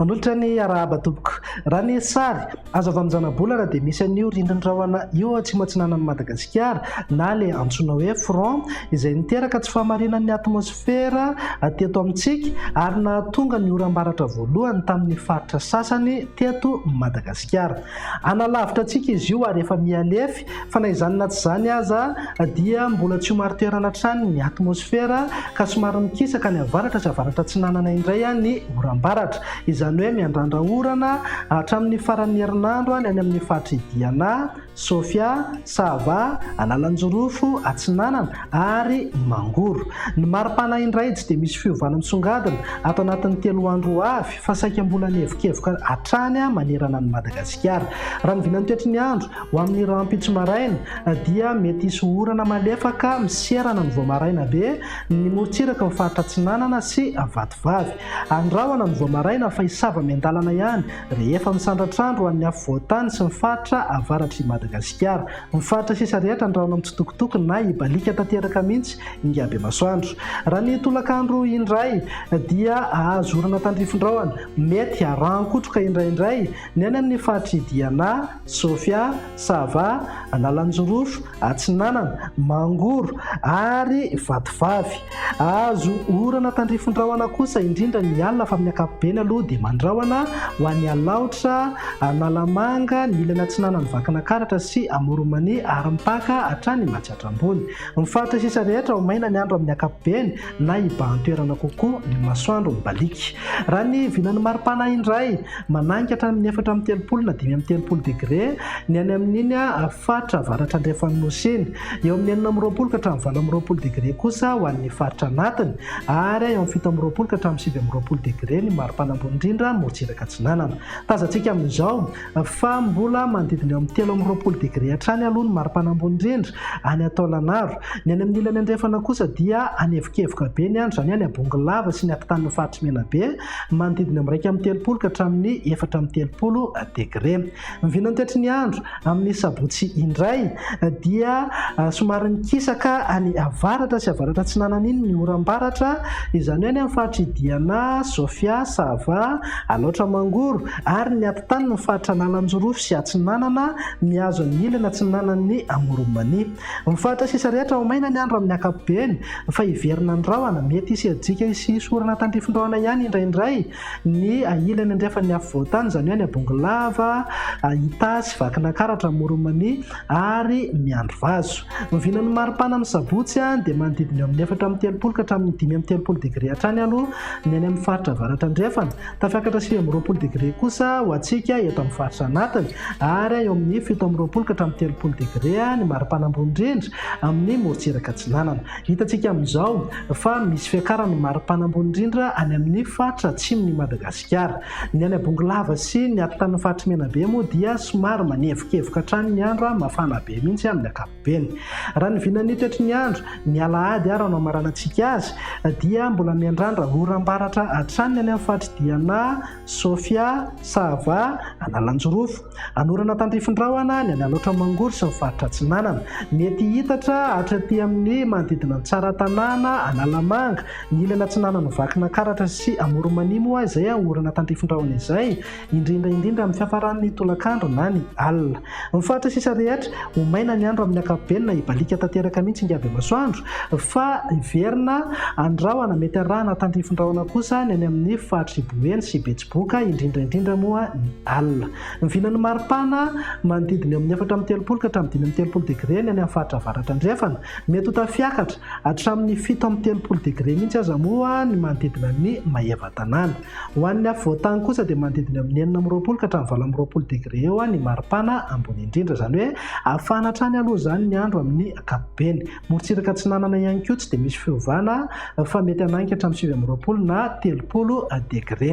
Manolotra ny arahaba tompoko. Raha ny sary azo avy amin'ny zanabolana dia misy an'io rindrin-drahona io ao atsimo atsinanan'i Madagasikara na ilay antsoina hoe front izay niteraka tsy fahamarinan'ny atmosfera teto amintsika ary nahatonga ny oram-baratra voalohany tamin'ny faritra sasany teto Madagasikara. Hanalavitra antsika izy io ary efa mihalefy Fa na izany na tsy izany aza dia mbola tsy ho marin-toerana hatrany ny atmosfera ka somary mikisaka any avaratra sy avaratra atsinanana indray ny oram-baratra. Izany hoe miandrandra orana hatramin'ny faran'ny herinandro ny any amin'ny faritr'i Diana, Sofia, Sava, Analanjirofo, Atsinanana ary Mangoro. Ny maripana indray tsy dia misy fiovana misongadina ato anatin'ny telo andro ho avy fa saika mbola mihevokevoka hatrany manerana an'i Madagasikara. Raha ny vinan'ny toetry ny andro, Ho amin'ny rahampitso maraina dia mety hisy orana malefaka miserana ny vao maraina be ny morontsiraky ny faritra Atsinanana sy Vatovavy. Andrahona ny vao maraina fa hisava miandalana ihany rehefa misandratr'andro ho an'ny afovoan-tany sy ny faritra avaratr'i Madagasikara. Ny faritra sisa rehetra andrahona mitsitokotoko na hibaliaka tanteraka mihitsy ingahy Bemasoandro. Raha ny tolakandro indray dia hahazo orana tandrifin-drahona mety harahan-kotroka indraindray ny any amin'ny faritr'i Diana, Sofia, Sava, Analanjirofo, Atsinanana, Mangoro ary Vatovavy. Azo orana tandrifin-drahona kosa indrindra ny alina fa amin'ny ankapobeny aloha dia mandrahona ho an'i Alaotra, Analamanga, ny ilany atsinanan'i Vakinakaratra sy Amoron'i Mania ary mipaka hatrany Matsiatra Ambony. Ny faritra sisa rehetra ho maina ny andro amin'ny ankapobeny na hibahan-toerana kokoa ny masoandro mibaliaka. Raha ny vinan'ny maripana indray, manainga hatramin'ny 34 na 35 degre ny any amin'iny faritra avaratra andrefan'ny Nosy iny. Eo amin'ny 26 ka hatramin'ny 28 degre kosa ho an'ny faritra anatiny ary eo amin'ny 27 ka hatramin'ny 29 degre ny maripana ambony indrindra morontsiraka atsinanana. Tazantsika amin'izao fa mbola manodidina eo amin'ny 23 degre hatrany aloha ny maripana ambony indrindra any Taolagnaro. Ny any amin'ny ilany andrefana kosa dia hanevokevoka be ny andro, izany hoe any Bongolava sy ny atitan'ny faritr'i Menabe, manodidina amin'ny 31 ka hatramin'ny 34 degre. Ny vinantoetry ny andro amin'ny sabotsy indray dia somary mikisaka any avaratra sy avaratra atsinanana iny ny oram-baratra, izany hoe any amin'ny faritr'i Diana, Sofia, Sava, Alaotra Mangoro ary ny atitany ny faritra Analanjirofo sy Atsinanana mihazo ny ilany atsinanan'ny Amoron'i Mania. Ny faritra sisa rehetra ho maina ny andro amin'ny ankapobeny fa hiverina ny rahona, mety hisy herijika sy hisy orana tandrifin-drahona ihany indraindray ny ilany andrefan'ny afovoan-tany, izany hoe any Bongolava, Itasy, Vakinankaratra, Amoron'i Mania ary Miandrivazo. Ny vinan'ny maripana amin'ny sabotsy dia manodidina eo amin'ny 34 ka hatramin'ny 35 degre hatrany aloha ny any amin'ny faritra avaratra andrefana. Tafiakatra 29 degre kosa ho antsika eto amin'ny faritra anatiny ary eo amin'ny 27 ka hatramin'ny 30 degre ny maripana ambony indrindra amin'ny morontsiraka atsinanana. Hitantsika amin'izao fa misy fiakarany ny maripana ambony indrindra any amin'ny faritra atsimon'i Madagasikara. Ny any Bongolava sy ny atitan'ny faritr'i Menabe moa dia somary manevokevoka hatrany ny andro, mafana be mihitsy amin'ny ankapobeny. Raha ny vinan'ny toetry ny andro, ny alahady ary no hamaranantsika azy, dia mbola miandrandra oram-baratra hatrany ny any amin'ny faritr'i Diana, Sofia, Sava, Analanjirofo. Anorana tandrifin-drahona ny any Alaotra Mangoro sy ny faritra Atsinanana. Mety hihitatra hatraty amin'ny manodidina an'i Tsaratanàna, Analamanga, ny ilany atsinanan'i Vakinankaratra sy Amoron'i Mania moa izay orana tandrifin-drahona izay, indrindra indrindra amin'ny fiafaran'ny tolakandro na ny alina. Ny faritra sisa rehetra, ho maina ny andro amin'ny ankapobeny na hibaliaka tanteraka mihitsy ingahy Bemasoandro fa hiverina andrahona mety arahana tandrifin-drahona kosa ny any amin'ny faritr'i Boeny sy Betsiboka indrindra indrindra moa ny alina. Ny vinan'ny maripana manodidina eo amin'ny 34 ka hatramin'ny 35 degre ny any amin'ny faritra avaratra andrefana. Mety ho tafiakatra hatramin'ny 37 degre mihitsy aza moa ny manodidina ny Maevatanàna. Ho an'ny afovoan-tany kosa dia manodidina eo amin'ny 26 ka hatramin'ny 28 degre eo ny maripana ambony indrindra. Izany hoe hafana hatrany aloha izany ny andro amin'ny ankapobeny. Morontsiraka atsinanana ihany koa tsy dia misy fiovana fa mety hanainga hatramin'ny 29 na 30 degre.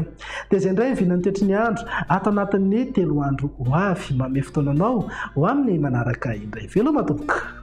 Dia izay indray ny vinan'ny toetry ny andro ato anatin'ny telo andro ho avy. Manome fotoana anao ho amin'ny manaraka indray. Veloma tompoko.